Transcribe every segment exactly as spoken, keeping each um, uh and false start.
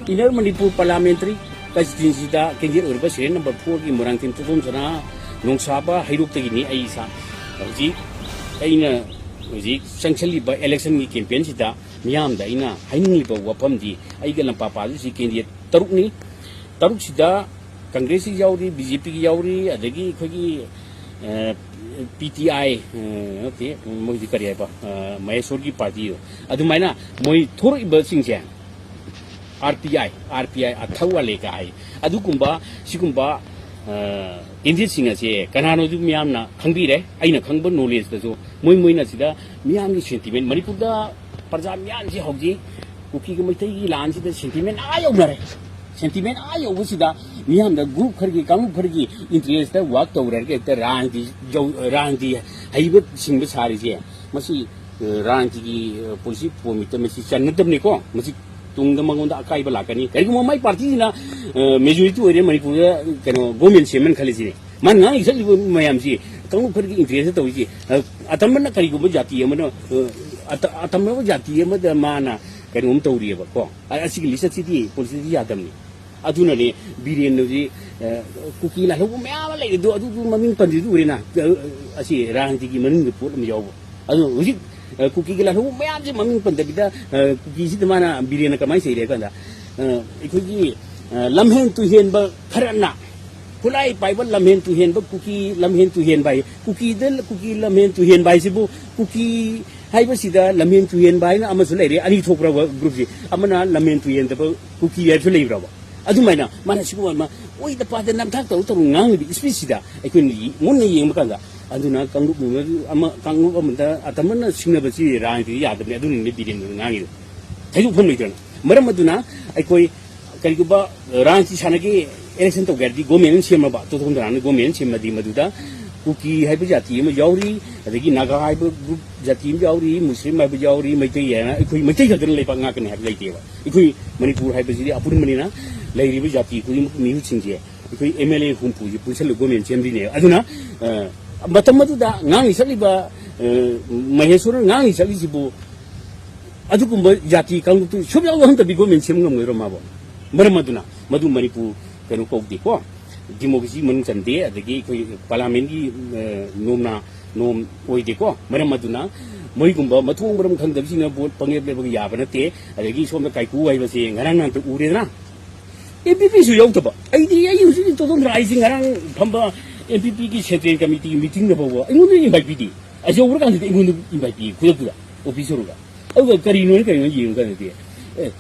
Inner Manipur Parliamentary Constituencyꯗ candidate ꯑꯣꯏꯔꯤꯕ serial number fourꯒꯤ Moirangthem ꯇꯣꯟꯊꯣꯝ ꯁꯅꯥ ꯅꯣꯡꯁꯥꯕ ꯍꯩꯔꯣꯛꯇꯒꯤꯅꯤ꯫ ꯑꯩ ꯏꯁꯥ ꯍꯧꯖꯤꯛ ꯑꯩꯅ ꯍꯧꯖꯤꯛ ꯆꯪꯁꯤꯜꯂꯤꯕ electionꯒꯤ campaignꯁꯤꯗ ꯃꯤꯌꯥꯝꯗ ꯑꯩꯅ ꯍꯥꯏꯅꯤꯡꯉꯤꯕ ꯋꯥꯐꯝꯗꯤ, ꯑꯩꯒ ꯂꯝꯄꯥꯛ ꯄꯥꯗꯣꯏꯁꯤ candidate ꯇꯔꯨꯛꯅꯤ꯫ ꯇꯔꯨꯛꯁꯤꯗ Congressꯀꯤ ꯌꯥꯎꯔꯤ, BJPꯒꯤ ꯌꯥꯎꯔꯤ, ꯑꯗꯒꯤ ꯑꯩꯈꯣꯏꯒꯤ, ꯑ, PTI, ꯑ, ꯅꯠꯇꯦ, ꯃꯣꯏꯗꯤ ꯀꯔꯤ ꯍꯥꯏꯕ, ꯑ, ꯃꯍꯦꯁꯣꯔꯒꯤ partyꯗꯣ, ꯑꯗꯨꯃꯥꯏꯅ ꯃꯣꯏ ꯊꯣꯔꯛꯏꯕꯁꯤꯡꯁꯦ RPI, RPI ꯑꯊꯧ ꯑꯂꯦꯀꯥ ꯍꯥꯏ꯫ ꯑꯗꯨꯒꯨꯝꯕ, ꯁꯤꯒꯨꯝꯕ, ꯑ, candidateꯁꯤꯡ ꯑꯁꯦ ꯀꯅꯥꯅꯣꯗꯨ ꯃꯤꯌꯥꯝꯅ ꯈꯪꯕꯤꯔꯦ꯫ ꯑꯩꯅ ꯈꯪꯕ knowledgeꯇꯁꯨ ꯃꯣꯏ ꯃꯣꯏꯅ ꯁꯤꯗ ꯃꯤꯌꯥꯝꯒꯤ sentiment, ꯃꯅꯤꯄꯨꯔꯗ ꯄ꯭ꯔꯖꯥ ꯃꯤꯌꯥꯝꯁꯤ ꯍꯧꯖꯤꯛ ꯀꯨꯀꯤꯒ ꯃꯩꯇꯩꯒꯤ ꯂꯥꯟꯁꯤꯗ sentiment ꯑꯥ ꯌꯧꯅꯔꯦ꯫ Sentiment ꯑꯥ ꯌꯧꯕꯁꯤꯗ ꯃꯤꯌꯥꯝꯗ group ꯈꯔꯒꯤ, ꯀꯥꯡꯂꯨꯞ ꯈꯔꯒꯤ interestꯇ work ꯇꯧꯔꯒ ꯍꯦꯛꯇ ꯔꯥꯖꯅꯤꯇꯤ ꯌꯧ-, ꯔꯥꯖꯅꯤꯇꯤ ꯍꯩꯕ ꯁꯤꯡꯕ ꯁꯥꯔꯤꯁꯦ, ꯃꯁꯤ, ꯑ, ꯔꯥꯖꯅꯤꯇꯤꯒꯤ, ꯑ, policy formatꯇ ꯃꯁꯤ ꯆꯟꯅꯗꯕꯅꯤꯀꯣ꯫ ꯃꯁꯤ ꯇꯨꯡꯗ ꯃꯉꯣꯟꯗ ꯑꯀꯥꯏꯕ ꯂꯥꯛꯀꯅꯤ꯫ ꯀꯔꯤꯒꯨꯝꯕ ꯃꯥꯏ partyꯁꯤꯅ, ꯑ, majority ꯑꯣꯏꯔꯦ, ꯃꯅꯤꯄꯨꯔꯗ, ꯀꯩꯅꯣ, government ꯁꯦꯝꯃꯦꯅ ꯈꯜꯂꯁꯤꯅꯦ꯫ ꯃꯥꯅ ꯉꯥꯡꯂꯤ ꯁꯛꯂꯤꯕ ꯃꯌꯥꯝꯁꯤ ꯀꯥꯡꯂꯨꯞ ꯈꯔꯒꯤ interest ꯇꯧꯔꯤꯁꯤ, ꯑ, ꯑꯇꯝꯕꯅ ꯀꯔꯤꯒꯨꯝꯕ ꯖꯥꯇꯤ ꯑꯃꯅ, ꯑ, ꯑꯇ-, ꯑꯇꯝꯕ ꯖꯥꯇꯤ ꯑꯃꯗ ꯃꯥꯅ ꯀꯩꯅꯣꯝ ꯇꯧꯔꯤꯑꯕ ꯀꯣ꯫ ꯑ-, ꯑꯁꯤꯒꯤ list ꯑꯁꯤꯗꯤ policyꯗꯤ ꯌꯥꯗꯕꯅꯤ꯫ ꯑꯗꯨꯅꯅꯦ ꯕꯤꯔꯦꯟꯅ ꯍꯧꯖꯤꯛ, ꯑ, ꯀꯨꯀꯤ ꯂꯥꯜꯍꯧꯕ ꯃꯌꯥꯝ ꯑꯃ ꯂꯩꯔꯦ꯫ ꯑꯗꯨ, ꯑꯗꯨ, ꯑꯗꯨ ꯃꯃꯤꯡ ꯄꯟꯗ꯭ꯔꯤꯗꯨ ꯎꯔꯦꯅ꯫ ꯑ, ꯑꯁꯤ ꯔꯥꯖꯅꯤꯇꯤꯒꯤ ꯃꯅꯨꯡꯗ ꯄꯣꯠ ꯑꯃ ꯌꯥꯎꯕ꯫ ꯑꯗꯨ ꯍꯧꯖꯤꯛ, ꯑ, ꯀꯨꯀꯤꯒꯤ ꯂꯥꯜꯍꯧꯕ ꯃꯌꯥꯝꯁꯦ ꯃꯃꯤꯡ ꯄꯟꯗꯕꯤꯗ, ꯑ, ꯀꯨꯀꯤꯁꯤꯗ ꯃꯥꯅ ꯕꯤꯔꯦꯟꯅ ꯀꯃꯥꯏꯅ ꯆꯩꯔꯦ ꯍꯥꯏ ꯀꯥꯟꯗ, ꯑ, ꯑꯩꯈꯣꯏꯒꯤ, ꯑ, ꯂꯝꯍꯦꯟ ꯇꯨꯍꯦꯟꯕ ꯈꯔꯅ, ꯈꯨꯠꯂꯥꯏ ꯄꯥꯏꯕ ꯂꯝꯍꯦꯟ ꯇꯨꯍꯦꯟꯕ, ꯀꯨꯀꯤ ꯂꯝꯍꯦꯟ ꯇꯨꯍꯦꯟꯕ ꯍꯥꯏ, ꯀꯨꯀꯤꯗ, ꯀꯨꯀꯤ ꯂꯝꯍꯦꯟ ꯇꯨꯍꯦꯟꯕ ꯍꯥꯏꯁꯤꯕꯨ, ꯀꯨꯀꯤ ꯍꯥꯏꯕꯁꯤꯗ ꯂꯝꯍꯦꯟ ꯇꯨꯍꯦꯟꯕ ꯍꯥꯏꯅ ꯑꯃꯁꯨ ꯂꯩꯔꯦ, ꯑꯅꯤ ꯊꯣꯛꯈ꯭ꯔꯕ groupꯁꯤ꯫ ꯑꯃꯅ ꯂꯝꯍꯦꯟ ꯇꯨꯍꯦꯟꯗꯕ ꯀꯨꯀꯤ ꯍꯥꯏꯕꯁꯨ ꯂꯩꯕ꯭ꯔꯕ? ꯑꯗꯨꯃꯥꯏꯅ ꯃꯥꯅ ꯁꯤꯒꯨꯝꯕ ꯑꯃ ꯑꯣꯏꯗ ꯄꯥꯗ ꯅꯝꯊꯥꯛ ꯇꯧꯔ ꯇꯧꯔ ꯉꯥꯡꯂꯤꯕ speechꯁꯤꯗ ꯑꯩꯈꯣꯏꯅ ꯌꯦ-, ꯃꯨꯟꯅ ꯌꯦꯡꯕ ꯀꯥꯟꯗ, ꯑꯗꯨꯅ ꯀꯥꯡꯂꯨꯞ ꯑꯃ, ꯑꯃ, ꯀꯥꯡꯂꯨꯞ ꯑꯃꯗ ꯑꯇꯝꯕꯅ ꯁꯤꯡꯅꯕꯁꯤ ꯔꯥꯖꯅꯤꯇꯤꯗ ꯌꯥꯗꯕꯅꯤ꯫ ꯑꯗꯨꯅꯅꯦ ꯕꯤꯔꯦꯟꯗꯨꯅ ꯉꯥꯡꯉꯤꯗꯣ꯫ ꯊꯩꯗꯣꯛꯐꯝ ꯂꯩꯇ꯭ꯔꯅ꯫ ꯃꯔꯝ ꯑꯗꯨꯅ ꯑꯩꯈꯣꯏ ꯀꯔꯤꯒꯨꯝꯕ ꯔꯥꯖꯅꯤꯇꯤ ꯁꯥꯟꯅꯒꯦ, election ꯇꯧꯒꯦ ꯍꯥꯏꯔꯗꯤ government ꯑꯃ ꯁꯦꯝꯃꯕ, ꯇꯣꯊꯣꯝ ꯇꯔꯥꯅ government ꯑꯃ ꯁꯦꯝꯃꯗꯤ ꯃꯗꯨꯗ ꯀꯨꯀꯤ ꯍꯥꯏꯕ ꯖꯥꯇꯤ ꯑꯃ ꯌꯥꯎꯔꯤ, ꯑꯗꯒꯤ ꯅꯥꯒꯥ ꯍꯥꯏꯕ group ꯖꯥꯇꯤ ꯑꯃ ꯌꯥꯎꯔꯤ, ꯃꯨꯁꯂꯤꯝ ꯍꯥꯏꯕ ꯌꯥꯎꯔꯤ, ꯃꯩꯇꯩ ꯍꯥꯏꯅ ꯑꯩꯈꯣꯏ ꯃꯩꯇꯩ ꯈꯛꯇꯅ ꯂꯩꯕꯥꯛ ꯉꯥꯛꯀꯅꯤ ꯍꯥꯏꯕ ꯂꯩꯇꯦꯕ꯫ ꯑꯩꯈꯣꯏ ꯃꯅꯤꯄꯨꯔ ꯍꯥꯏꯕꯁꯤꯗꯤ ꯑꯄꯨꯟꯕꯅꯤꯅ ꯂꯩꯔꯤꯕ ꯖꯥꯇꯤ ꯈꯨꯗꯤꯡꯃꯛ ꯃꯤꯍꯨꯠꯁꯤꯡꯁꯦ ꯑꯩꯈꯣꯏ MLA ꯍꯨꯝꯐꯨꯁꯦ ꯄꯨꯟꯁꯤꯜꯂꯒ government ꯁꯦꯝꯗꯣꯏꯅꯦꯕ꯫ ꯑꯗꯨꯅ, ꯑ, ꯃꯇꯝ ꯑꯗꯨꯗ ꯉꯥꯡꯂꯤ ꯁꯛꯂꯤꯕ, ꯑ, ꯃꯍꯦꯁꯣꯔꯅ ꯉꯥꯡꯂꯤ ꯁꯛꯂꯤꯁꯤꯕꯨ ꯑꯗꯨꯒꯨꯝꯕ ꯖꯥꯇꯤ ꯀꯥꯡꯂꯨꯞꯇꯨ ꯁꯨꯝ ꯌꯥꯎꯍꯟꯗꯕꯤ ꯒꯣꯔꯃꯦꯟ ꯁꯦꯝ ꯉꯝꯒꯗ꯭ꯔꯣ ꯃꯥꯕꯣ? ꯃꯔꯝ ꯑꯗꯨꯅ ꯃꯗꯨ ꯃꯅꯤꯄꯨꯔ ꯀꯩꯅꯣ ꯀꯧꯗꯦꯀꯣ, ꯗꯤꯃꯣꯀ꯭ꯔꯦꯁꯤ ꯃꯅꯨꯡ ꯆꯟꯗꯦ, ꯑꯗꯒꯤ ꯑꯩꯈꯣꯏ ꯄꯥꯔꯂꯥꯃꯦꯟꯒꯤ, ꯑ, ꯅꯣꯝꯅ ꯅꯣꯝ ꯑꯣꯏꯗꯦꯀꯣ꯫ ꯃꯔꯝ ꯑꯗꯨꯅ ꯃꯣꯏꯒꯨꯝꯕ ꯃꯊꯣꯡ ꯃꯔꯝ ꯈꯪꯗꯕꯁꯤꯡꯅ ꯚꯣꯠ ꯄꯪꯂꯦꯞ ꯂꯦꯞꯄꯒ ꯌꯥꯕ ꯅꯠꯇꯦ꯫ ꯑꯗꯒꯤ ꯁꯣꯝꯗ ꯀꯥꯏꯀꯨ ꯍꯥꯏꯕꯁꯦ ꯉꯔꯥꯡ ꯅꯍꯥꯟꯇ ꯎꯔꯦꯗꯅ, ꯑꯦꯝ ꯄꯤ ꯄꯤꯁꯨ ꯌꯥꯎꯗꯕ꯫ ꯑꯩꯗꯤ, ꯑꯩ ꯍꯧꯖꯤꯛ ꯍꯧꯖꯤꯛ ꯇꯣꯗꯣꯟ ꯔꯥꯏꯁꯤ ꯉꯔꯥꯡ ꯐꯝꯕ ꯑꯦꯝ ꯄꯤ ꯄꯤꯒꯤ ꯁꯦꯟꯇ꯭ꯔꯦꯜ ꯀꯃꯤꯇꯤꯒꯤ ꯃꯤꯇꯤꯡꯗ ꯐꯥꯎꯕ ꯑꯩꯉꯣꯟꯗ ꯏꯟꯚꯥꯏꯠ ꯄꯤꯗꯦ꯫ ꯑꯩ ꯌꯧꯕ ꯀꯥꯟꯗꯗꯤ ꯑꯩꯉꯣꯟꯗ ꯏꯟꯚꯥꯏꯠ ꯄꯤ ꯈꯨꯗꯛꯇꯨꯗ ꯑꯣꯐꯤꯁ ꯌꯧꯔꯒ꯫ ꯑꯗꯨꯒ ꯀꯔꯤꯅꯣ ꯀꯔꯤꯅꯣ ꯌꯦꯡꯉꯨ ꯀꯥꯟꯗꯗꯤ, ꯑꯦ,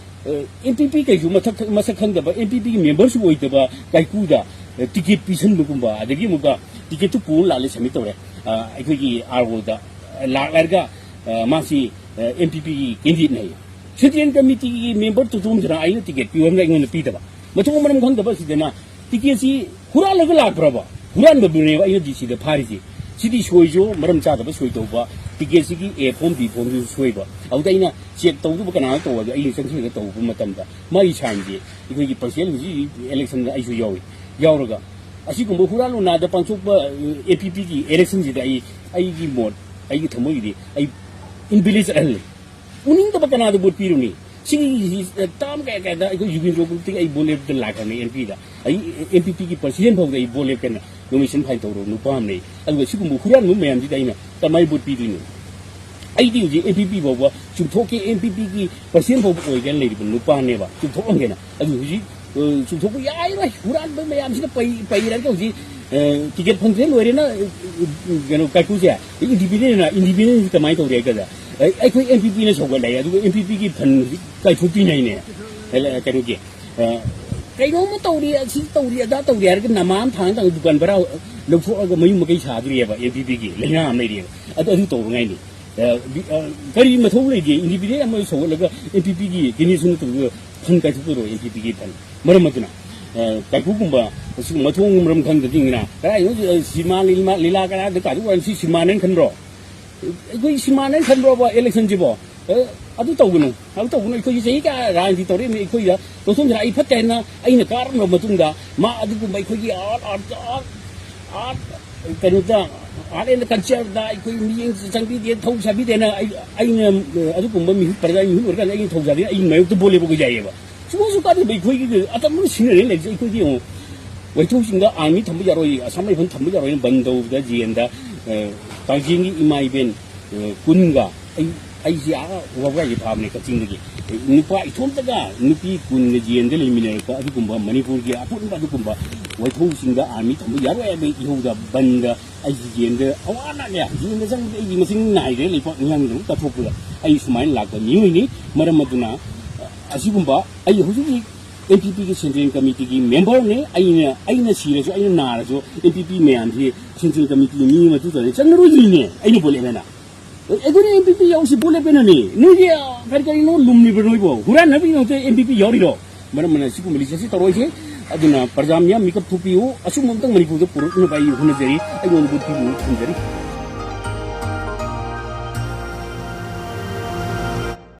ꯑꯦꯝ ꯄꯤ ꯄꯤ ꯀꯩꯁꯨ ꯃꯊꯛ, ꯃꯁꯛ ꯈꯪꯗꯕ, ꯑꯦꯝ ꯄꯤ ꯄꯤꯒꯤ ꯃꯦꯝꯕꯔꯁꯨ ꯑꯣꯏꯗꯕ ꯀꯥꯏꯀꯨꯗ, ꯑꯦ, ꯇꯤꯀꯦꯠ ꯄꯤꯁꯟꯕꯒꯨꯝꯕ, ꯑꯗꯒꯤ ꯑꯃꯨꯛꯀ ꯇꯤꯀꯦꯠꯇꯨ ꯄꯨꯔ ꯂꯥꯛꯂꯦ, ꯁꯕꯃꯤꯠ ꯇꯧꯔꯦ, ꯑ, ꯑꯩꯈꯣꯏꯒꯤ ꯑꯥꯔ ꯑꯣꯗ ꯂꯥꯛꯂꯒ, ꯑ, ꯃꯥꯁꯤ, ꯑ, ꯑꯦꯝ ꯄꯤ ꯄꯤꯒꯤ ꯀꯦꯟꯗꯤꯗꯦꯠꯅꯦ ꯍꯥꯏꯌꯦ꯫ ꯁꯦꯟꯇ꯭ꯔꯦꯜ ꯀꯃꯤꯇꯤꯒꯤ ꯃꯦꯝꯕꯔ ꯇꯣꯇꯣꯝꯁꯤꯅ ꯑꯩꯅ ꯇꯤꯀꯦꯠ ꯄꯤꯌꯨ ꯍꯥꯏꯕꯗ ꯑꯩꯉꯣꯟꯗ ꯄꯤꯗꯕ꯫ ꯃꯊꯣꯡ ꯃꯔꯝ ꯈꯪꯗꯕ ꯑꯁꯤꯗꯅ ꯇꯤꯀꯦꯠꯁꯤ ꯍꯨꯔꯥꯜꯂꯒ ꯂꯥꯛꯄ꯭ꯔꯕ? ꯍꯨꯔꯥꯟꯕꯗꯨꯅꯦꯕ ꯑꯩꯅ ꯗꯤ ꯁꯤꯗ ꯐꯥꯔꯤꯁꯦ꯫ ꯁꯤꯗꯤ ꯁꯣꯏꯁꯨ ꯃꯔꯝ ꯆꯥꯗꯕ ꯁꯣꯏ ꯇꯧꯕ, ꯇꯤꯀꯦꯠꯁꯤꯒꯤ ꯑꯦ ꯐꯣꯝ ꯕꯤ ꯐꯣꯝꯗꯨꯁꯨ ꯁꯣꯏꯕ꯫ ꯑꯗꯨꯗ ꯑꯩꯅ ꯆꯦꯛ ꯇꯧꯗꯕ ꯀꯅꯥꯅ ꯇꯧꯕ? ꯑꯗꯨ ꯑꯩꯅ ꯆꯪꯁꯤꯜꯂꯒ ꯇꯧꯕ ꯃꯇꯝꯗ ꯃꯥꯒꯤ ꯁꯥꯏꯟꯁꯦ ꯑꯩꯈꯣꯏꯒꯤ ꯄꯥꯔꯁꯦꯜ ꯍꯧꯖꯤꯛ ꯍꯧꯖꯤꯛ ꯏꯂꯦꯛꯁꯟꯗ ꯑꯩꯁꯨ ꯌꯥꯎꯏ, ꯌꯥꯎꯔꯒ ꯑꯁꯤꯒꯨꯝꯕ ꯍꯨꯔꯥꯟ ꯂꯣꯟꯅꯥꯗ ꯄꯥꯡꯊꯣꯛꯄ ꯑꯦ ꯄꯤ ꯄꯤꯒꯤ ꯏꯂꯦꯛꯁꯟꯁꯤꯗ ꯑꯩ, ꯑꯩꯒꯤ ꯃꯣꯠ, ꯑꯩꯒꯤ ꯊꯃꯣꯏꯒꯤꯗꯤ ꯑꯩ ꯏꯟꯚꯦꯂꯤꯗ ꯆꯠꯍꯜꯂꯦ꯫ ꯎꯅꯤꯡꯗꯕ ꯀꯅꯥꯗ ꯚꯣꯠ ꯄꯤꯔꯨꯅꯤ? ꯁꯤꯒꯤ ꯇꯥꯝ ꯀꯌꯥ ꯀꯌꯥꯗ ꯑꯩꯈꯣꯏ ꯌꯨꯕꯤꯟꯗ꯭ꯔꯣ ꯒ꯭ꯔꯨꯞꯇꯒꯤ ꯑꯩ ꯚꯣꯠ ꯂꯦꯞꯇ ꯂꯥꯛꯈ꯭ꯔꯕꯅꯤ ꯑꯦꯝ ꯄꯤꯗ꯫ ꯑꯩ ꯑꯦꯝ ꯄꯤ ꯄꯤꯒꯤ ꯄ꯭ꯔꯁꯤꯗꯦꯟ ꯐꯥꯎꯗ ꯑꯩ ꯚꯣꯠ ꯂꯦꯞꯀꯦꯅ ꯅꯣꯃꯤꯅꯦꯁꯟ ꯐꯥꯏꯜ ꯇꯧꯔꯕ ꯅꯨꯄꯥ ꯑꯃꯅꯤ꯫ ꯑꯗꯨꯒ ꯁꯤꯒꯨꯝꯕ ꯍꯨꯔꯥꯟꯕ ꯃꯌꯥꯝꯁꯤꯗ ꯑꯩꯅ ꯀꯃꯥꯏꯅ ꯚꯣꯠ ꯄꯤꯗꯣꯏꯅꯣ? ꯑꯩꯗꯤ ꯍꯧꯖꯤꯛ ꯑꯦꯝ ꯄꯤ ꯄꯤ ꯐꯥꯎꯕ ꯆꯨꯝꯊꯣꯛꯀꯦ, ꯑꯦꯝ ꯄꯤ ꯄꯤꯒꯤ ꯄ꯭ꯔꯁꯤꯗꯦꯟ ꯐꯥꯎꯕ ꯑꯣꯏꯒꯦꯅ ꯂꯩꯔꯤꯕ ꯅꯨꯄꯥꯅꯦꯕ, ꯆꯨꯝꯊꯣꯛꯂꯝꯒꯦꯅ꯫ ꯑꯗꯨ ꯍꯧꯖꯤꯛ, ꯑ, ꯆꯨꯝꯊꯣꯛꯄ ꯌꯥꯔꯣꯏ꯫ ꯍꯨꯔꯥꯟꯕ ꯃꯌꯥꯝꯁꯤꯅ ꯄꯩ-, ꯄꯩꯔꯒ ꯍꯧꯖꯤꯛ, ꯑ, ꯇꯤꯀꯦꯠ ꯐꯪꯗ꯭ꯔꯦ, ꯂꯣꯏꯔꯦꯅ, ꯑ, ꯀꯩꯅꯣ, ꯀꯥꯏꯀꯨꯁꯦ ꯏꯟꯗꯤꯄꯦꯟꯗꯦꯟꯅ, ꯏꯟꯗꯤꯄꯦꯟꯗꯦꯟꯁꯤ ꯀꯃꯥꯏꯅ ꯇꯧꯔꯦ ꯍꯥꯏ ꯀꯥꯟꯗ, ꯑ, ꯑꯩꯈꯣꯏ ꯑꯦꯝ ꯄꯤ ꯄꯤꯅ ꯁꯧꯒꯠꯂꯛꯑꯦ, ꯑꯗꯨꯒ ꯑꯦꯝ ꯄꯤ ꯄꯤꯒꯤ ꯐꯟ ꯍꯧꯖꯤꯛ ꯀꯥꯏꯊꯣꯛꯄꯤꯅꯩꯅꯦ꯫ ꯑ, ꯀꯩꯅꯣꯒꯤ, ꯑ, ꯀꯩꯅꯣꯝꯃ ꯇꯧꯔꯤ, ꯑꯁꯤ ꯇꯧꯔꯤ, ꯑꯗꯥ ꯇꯧꯔꯤ ꯍꯥꯏꯔꯒ ꯅꯃꯥ ꯑꯃ ꯊꯥꯡ ꯊꯥꯡ ꯗꯨꯀꯥꯟ ꯚꯔꯥ ꯂꯧꯊꯣꯛꯑꯒ ꯃꯌꯨꯝ ꯃꯀꯩ ꯁꯥꯗꯣꯔꯤꯑꯕ ꯑꯦꯝ ꯄꯤ ꯄꯤꯒꯤ ꯂꯩꯅꯥ ꯑꯃ ꯂꯩꯔꯤꯑꯕ꯫ ꯑꯗꯨ, ꯑꯗꯨ ꯇꯧꯕꯉꯥꯏꯅꯤ꯫ ꯑ, ꯕꯤ-, ꯑ, ꯀꯔꯤ ꯃꯊꯧ ꯂꯩꯒꯦ? ꯏꯟꯗꯤꯄꯦꯟꯗꯦꯟ ꯑꯃ ꯁꯧꯒꯠꯂꯒ ꯑꯦꯝ ꯄꯤ ꯄꯤꯒꯤ ꯀꯦꯟꯗꯤꯗꯦꯠꯁꯨ ꯅꯠꯇꯕꯗꯨꯗ ꯐꯟ ꯀꯥꯏꯊꯣꯛꯇꯣꯏꯔꯣ ꯑꯦꯝ ꯄꯤ ꯄꯤꯒꯤ ꯐꯟ? ꯃꯔꯝ ꯑꯗꯨꯅ, ꯑ, ꯀꯥꯏꯀꯨꯒꯨꯝꯕ ꯑꯁꯤꯒꯨꯝꯕ ꯃꯊꯣꯡ ꯃꯔꯝ ꯈꯪꯗꯕꯁꯤꯡꯁꯤꯅ ꯀꯗꯥꯏꯗꯅꯣ, ꯑ, ꯁꯤꯅꯦꯃꯥ, ꯂꯤꯂꯥ, ꯂꯤꯂꯥ ꯀꯔꯥꯗ ꯀꯥꯗꯨ ꯁꯤ ꯁꯤꯅꯦꯃꯥꯅꯦꯅ ꯈꯟꯕ꯭ꯔꯣ? ꯑꯩꯈꯣꯏ ꯁꯤꯅꯦꯃꯥꯅꯦꯅ ꯈꯟꯕ꯭ꯔꯣꯕ ꯏꯂꯦꯛꯁꯟꯁꯤꯕꯣ? ꯑ, ꯑꯗꯨ ꯇꯧꯒꯅꯨ, ꯑꯗꯨ ꯇꯧꯒꯅꯨ꯫ ꯑꯩꯈꯣꯏꯒꯤ ꯆꯍꯤ ꯀꯌꯥ ꯔꯥꯖꯅꯤꯇꯤ ꯇꯧꯔꯛꯏꯕꯅꯤ? ꯑꯩꯈꯣꯏꯗ ꯇꯣꯟꯊꯣꯟꯁꯤꯅ ꯑꯩ ꯐꯠꯇꯦ ꯍꯥꯏꯅ ꯑꯩꯅ ꯀꯥꯔꯝꯂꯕ ꯃꯇꯨꯡꯗ ꯃꯥ ꯑꯗꯨꯒꯨꯝꯕ ꯑꯩꯈꯣꯏꯒꯤ ꯑꯥꯔꯠ, ꯑꯥꯔꯠ, ꯑꯥꯔꯠ, ꯑꯥꯔꯠ ꯀꯩꯅꯣꯗ, ꯑꯥꯔꯠ ꯑꯦꯟ ꯀꯜꯆꯔꯗ ꯑꯩꯈꯣꯏ ꯃꯤꯠꯌꯦꯡ ꯆꯪꯕꯤꯗꯦ, ꯊꯧ ꯁꯥꯕꯤꯗꯦꯅ ꯑꯩ, ꯑꯩꯅ, ꯑ, ꯑꯗꯨꯒꯨꯝꯕ ꯃꯤꯍꯨꯠ, ꯄ꯭ꯔꯖꯥ ꯃꯤꯍꯨꯠ ꯑꯣꯏꯔꯀꯥꯟꯗ ꯑꯩꯅ ꯊꯧ ꯁꯥꯕꯤꯗꯦꯅ ꯑꯩꯒꯤ ꯃꯥꯌꯣꯛꯇ ꯕꯣꯠ ꯂꯦꯞꯄ ꯑꯩꯈꯣꯏ ꯌꯥꯏꯌꯦꯕ꯫ ꯁꯨꯡꯁꯨ ꯀꯥꯟꯅꯕ ꯑꯩꯈꯣꯏꯒꯤ ꯑꯇꯝꯕ ꯁꯤꯖꯤꯟꯅꯔꯦ ꯂꯩꯔꯤꯁꯦ꯫ ꯑꯩꯈꯣꯏꯗꯤ ꯌꯦꯡꯉꯨ, ꯋꯥꯏꯊꯧ ꯆꯤꯡꯗ ꯑꯥꯔꯃꯤ ꯊꯝꯕ ꯌꯥꯔꯣꯏ, ꯑꯁꯥꯝ ꯔꯥꯏꯐꯜ ꯊꯝꯕ ꯌꯥꯔꯣꯏꯅ ꯕꯟ ꯇꯧꯕꯗ ꯖꯦ ꯑꯦꯟꯗ, ꯑ, ꯀꯥꯡꯖꯤꯡꯒꯤ ꯏꯃꯥ ꯏꯕꯦꯟ, ꯑ, ꯀꯨꯟꯒ ꯑꯩ, ꯑꯩꯁꯦ ꯑꯥ ꯋꯥꯕꯒꯥꯏꯒꯤ ꯐꯥꯕꯅꯦ ꯀꯛꯆꯤꯡꯗꯒꯤ꯫ ꯅꯨꯄꯥ ꯏꯊꯣꯝꯇꯒ ꯅꯨꯄꯤ ꯀꯨꯟꯒ ꯖꯦ ꯑꯦꯟꯗ ꯂꯩꯃꯤꯟꯅꯔꯛꯄ ꯑꯗꯨꯒꯨꯝꯕ ꯃꯅꯤꯄꯨꯔꯒꯤ ꯑꯄꯨꯟꯕ ꯑꯗꯨꯒꯨꯝꯕ ꯋꯥꯏꯊꯧꯁꯤꯡꯗ ꯑꯥꯔꯃꯤ ꯊꯝꯕ ꯌꯥꯔꯣꯏ ꯍꯥꯏꯕ ꯏꯍꯧꯗ ꯕꯟꯗ ꯑꯩꯁꯤ ꯖꯦ ꯑꯦꯟꯗ ꯑꯋꯥ ꯅꯥꯅꯦ꯫ ꯖꯦ ꯑꯦꯟꯗ ꯆꯪꯕꯗ ꯑꯩꯒꯤ ꯃꯁꯤꯡ ꯅꯥꯏꯗ꯭ꯔꯦ, ꯂꯩꯄꯥꯛ ꯃꯤꯌꯥꯝꯒꯤꯗꯃꯛ ꯀꯠꯊꯣꯛꯄꯗ꯫ ꯑꯩ ꯁꯨꯃꯥꯏꯅ ꯂꯥꯛꯄ ꯃꯤꯑꯣꯏꯅꯤ꯫ ꯃꯔꯝ ꯑꯗꯨꯅ ꯑꯁꯤꯒꯨꯝꯕ ꯑꯩ ꯍꯧꯖꯤꯛ ꯍꯧꯖꯤꯛ ꯑꯦꯟ ꯄꯤ ꯄꯤꯒꯤ ꯁꯦꯟꯇ꯭ꯔꯦꯜ ꯀꯃꯤꯇꯤꯒꯤ ꯃꯦꯝꯕꯔꯅꯦ꯫ ꯑꯩꯅ, ꯑꯩꯅ ꯁꯤꯔꯁꯨ, ꯑꯩꯅ ꯅꯥꯔꯁꯨ, ꯑꯦꯟ ꯄꯤ ꯄꯤ ꯃꯌꯥꯝꯁꯤ ꯁꯦꯟꯇ꯭ꯔꯦꯜ ꯀꯃꯤꯇꯤꯒꯤ ꯃꯤ ꯑꯃ ꯆꯪꯉꯔꯣꯏꯗꯣꯏꯅꯦ꯫ ꯑꯩꯅ ꯕꯣꯠ ꯂꯦꯞꯄꯦꯅ꯫ ꯑꯩꯈꯣꯏꯅ ꯑꯦꯝ ꯄꯤ ꯄꯤ ꯌꯥꯎꯁꯤ ꯕꯣꯠ ꯂꯦꯞꯄꯦꯅꯅꯦ꯫ ꯅꯣꯏꯒꯤ, ꯑ, ꯀꯔꯤ ꯀꯔꯤꯅꯣ ꯂꯨꯝꯂꯤꯕ꯭ꯔꯥ ꯅꯣꯏꯕꯣ? ꯍꯨꯔꯥꯟꯅꯕꯒꯤꯗꯃꯛꯇ ꯑꯦꯝ ꯄꯤ ꯄꯤ ꯌꯥꯎꯔꯤꯔꯣ? ꯃꯔꯝ ꯑꯗꯨꯅ ꯁꯤꯒꯨꯝꯕ ꯂꯤꯆꯠꯁꯤ ꯇꯧꯔꯣꯏꯁꯦ꯫ ꯑꯗꯨꯅ ꯄ꯭ꯔꯖꯥ ꯃꯤꯌꯥꯝ ꯃꯤꯀꯞ ꯊꯣꯛꯄꯤꯌꯨ꯫ ꯑꯆꯨꯝꯕ ꯑꯃꯇꯪ ꯃꯅꯤꯄꯨꯔꯗ ꯄꯨꯔꯛꯅꯕ ꯑꯩ ꯍꯣꯠꯅꯖꯔꯤ꯫ ꯑꯩꯉꯣꯟꯗ ꯚꯣꯠ ꯄꯤꯕꯤꯌꯨ ꯊꯝꯖꯔꯤ꯫